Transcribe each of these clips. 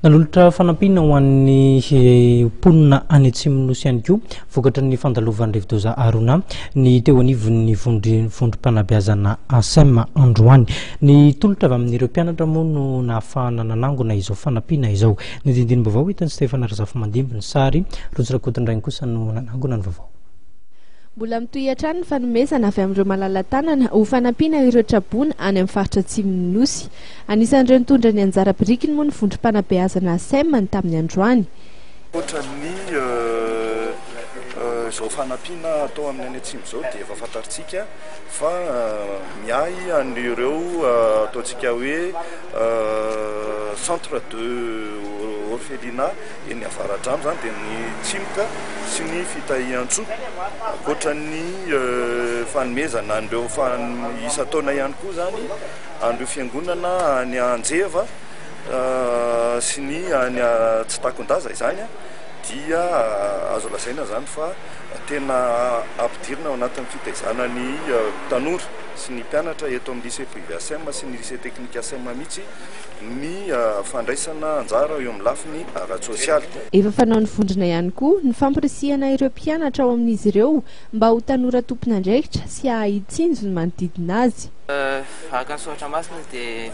Nanolotra fanampiana ho an'ny mponina any Atsimon'ny Nosy ihany koa vokatry ny fandalovan'ny rivodoza Haruna ny teo anivon'ny vondrom-panabeazana ASEM androany. Ny tolotra avy amin'ireo mpianatra moa no nahafahana nanangona izao fanampiana izao. Ny dindinim-baovao hitan'i Stefana Razafimandimby ny sary, Rojo Rakotondrainy kosa no nanangona ny vaovao. Mbola mitohy hatrany ny fanomezana avy amin'ireo malala-tanana ho fanampiana ireo traboina any amin'ny faritra atsimon'ny Nosy. Anisan'ireo nitondra ny anjara birikiny moa ny vondrom-panabeazana ASEM ny tamin'ny androany. Ankoatra ny izao fanampiana atao amin'ny any atsimo izao dia efa fantatritsika fa miahy an'ireo ataontsika hoe centre de orphelinat eny Avaradrano izany dia ny tsimoka sy ny fitahiantsoa. Ankoatra ny fanomezana an'ireo isan-taona ihany koa izany an'ireo fiangonana any Anjeva sy ny any Tsitakondaza izany dia azo lazaina izany fa tena ampidirina ao anatin'ny fitaizana ny tanora sy ny mpianatra eto amin'ny lycée privé ASEM sy ny lycée technique ASEM mihitsy ny fandraisana anjara eo amin'ny lafiny ara-tsosialy. Efa fanaon'ny vondrona ihany koa ny fampirisihana ireo mpianatra ao amin'izy ireo mba ho tanora tompon'andraikitra sy hahay hitsinjo ny manodidina azy. Araka ny soratra masina dia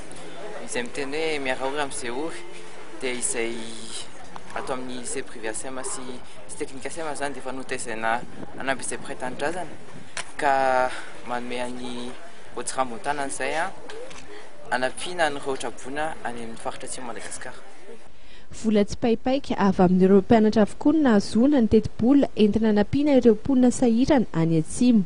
izay miteny hoe miara-ory amin'izay ory dia izay ato amin'ny lycée privé ASEM sy lycée technique ASEM izany dia efa notezaina hanampy izay mpiray tanindrazana ka manome an'i Otsirambotanana izay hanampiana an'ireo traboina any amin'ny faritra atsimon'i Madagasikara. Vola tsipaipaika avy amin'ireo mpianatra avokoa no nahazoana ny tetibola entina hanampiana ireo mponina sahirana any atsimo.